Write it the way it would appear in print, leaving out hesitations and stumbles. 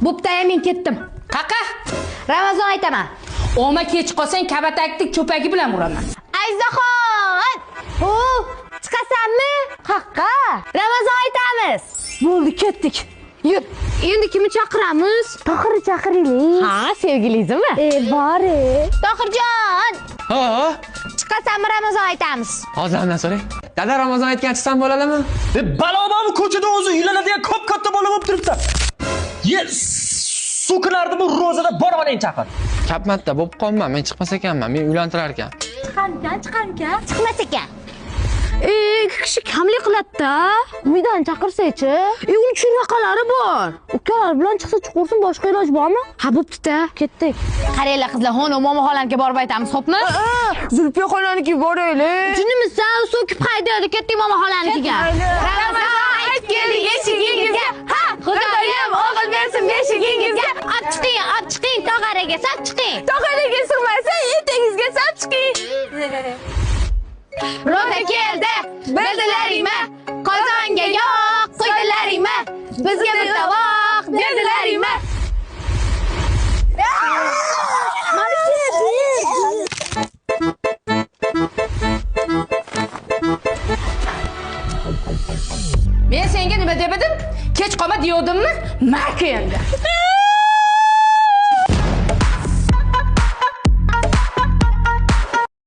Bo'pti, aya, men ketdim. Qaqa? Ramazon aytaman. Oma kech qolsang kabatakni cho'pagi bilan uraman. Ayzaxon! Hu, chiqasanmi? Qaqqa. Ramazon aytamiz. Bo'ldi, ketdik. Yur. Endi kimni chaqiramiz? Tohirni chaqiraylik. Ha, sevgilingizmi? Bor. Tohirjon! Ha, Chiqasanmi Ramazon aytamiz? hozir hamdan so'ray. Dada Ramazon aytgan chiqsam bo'ladimi? Balo bormi ko'chada o'zi uylanadigan ko'p katta bola bo'lib turibdi. Ye, so'kinardi bu ro'zada bor onang chaqir. Kapmatda bo'lib qolman, men chiqmas ekanman, men uylantirar ekan. Chiqarmikan, chiqarmikan? Chiqmas ekan. Ikki kishi kamlik qiladi-da. Umidani chaqirsak-chi? Uni churvaqalari bor. Ukalari bilan chiqsa chiqursin, boshqa iloj bormi? Ha, bo'pti-da. Ketdik. Qaranglar qizlar, xo'no momo xolanikiga borib aytamiz, xo'pmi? Zulfiya xolanikiga boraylik. Jinnimisan, so'kib haydadi, ketdik momo xolanikiga. Ramazon aytib keldik eshigingizga. Ha, Xudoyim o'g'il bersin beshigingizga. Olib chiqing, olib chiqing, tog'araga sop chiqing. Tog'araga sig'masa, etagingizga sop chiqing. Ro'za keldi, bildilaringmi? Qozonga yog' quydilaringmi? Bizga bir tovoq berdilaringmi? Men senga nima deb edim? Kech qolma deyovdimmi? Maka endi.